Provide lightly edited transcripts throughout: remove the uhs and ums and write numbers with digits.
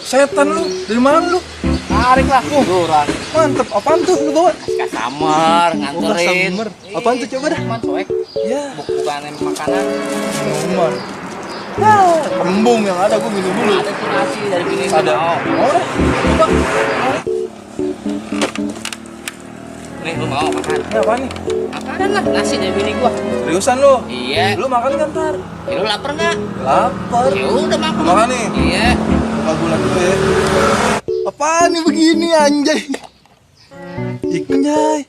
Setan lu, dari mana lu? Tarik lah, tiduran. Mantep, apaan tuh lu bawa? Kasamar, nganterin. Customer. Apaan tuh coba dah? Cuman cuek, Ya, bukan makanan. minuman. Ya, kembung yang ada gua minum dulu. Ada tuh nasi dari bini Ada. mau. Mau dah. Coba. Nih, lu mau makan? Ini apaan nih? Makanan lah, nasi dari bini gua. Seriusan lu? Iya. Lu makan kan ntar? Ya, lu lapar nggak? Lapar. Ya udah makan. Makan nih. Iya. Lagu dulu ya. Apaan nih begini anjay? Anjay.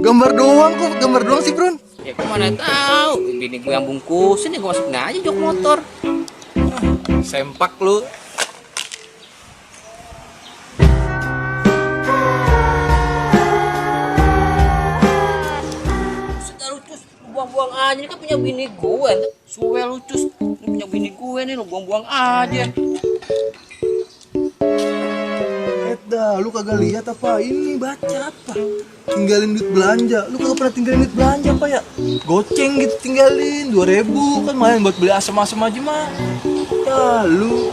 Gambar doang kok, gambar doang sih, Bron. Ya gua mana tahu, bini gua yang bungkusin, ya gua masukin aja jok motor. Sempak lu. Sudah lucus, lu buang-buang aja, ini kan punya bini gue. Suwe lucus, ini punya bini gue nih, lu buang-buang aja. Dah, lu kagak lihat apa ini baca apa? Tinggalin duit belanja. Lu kagak pernah tinggalin duit belanja apa ya? Goceng gitu tinggalin 2.000 kan main buat beli asam-asam aja mah. Ya lu.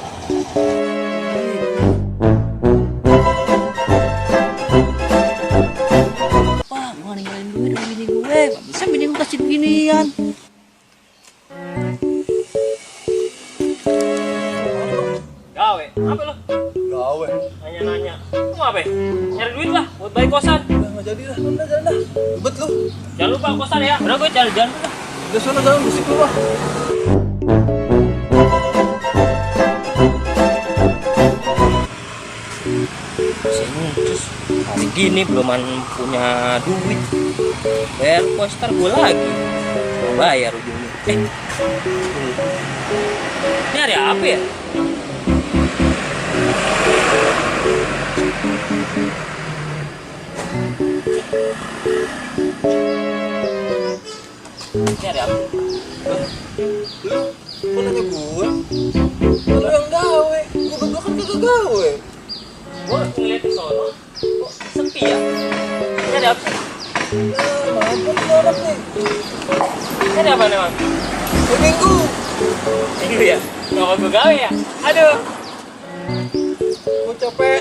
Pak, gua ninggalin duit sama bini gue. Gak bisa bini gue kasih beginian. Gawe, apa lo? Gawe. Nanya-nanya. Lu mau apa? Nyari duit lah buat bayar kosan. Udah enggak jadi dah, udah jalan dah. Ribet lu. Jangan lupa kosan ya. Udah gue jalan-jalan dulu. Udah sono jalan musik lu ah. Si lucus, hari gini belum punya duit. Bayar kos ntar gue lagi. Mau bayar ujungnya. Ini hari apa ya? Ini hari apa? Lu kok nanya gue? Lu yang gawe. Gua berdua kan kagak gawe. Gue ngeliat di sono. Kok sepi ya? Ini hari apa? Mampus lu anak nih. Ini hari apa emang? Seminggu. Minggu ya? Gak mau gue gawe ya? Aduh. Gua capek.